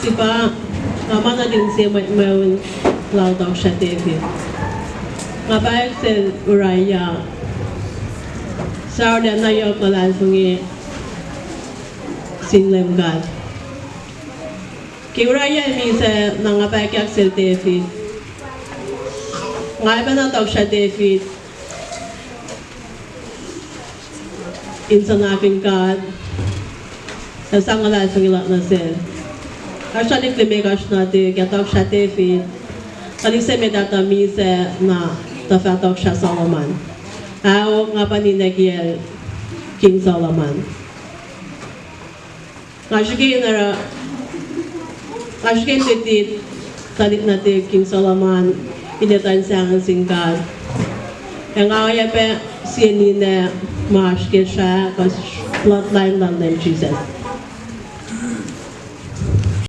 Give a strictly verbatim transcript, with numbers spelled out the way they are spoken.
Sipa, nga ma nuhtin sie mwet mweun lal Tohkohsrah David. Nga pahyuck sel Uriah, suc arulacna yohk luhlahlfongi sin Leum God. Ke Uriah el misac na nga pahyuckyak sel David. Nga oacpacna Tohkohsrah David in suhnakihn God ac sang luhlahlfongi luhk nuh sel. Oasr tuhlihk limekohsr nuhtihk ah, Tohkohsrah David, tuhlihk se met ah tuh misac na tuh fah Tohkohsrah Solomon. Ao nga pa ninac kiyacl King Solomon. Nga srihke in oruh, nga srihke in luti tuhlihk nuhtihk King Solomon in etuh in sahngweng sin God. Ac nga oacyacpac sie ninac ma oasr ke srah kuh bloodline luhn Leum Jisus.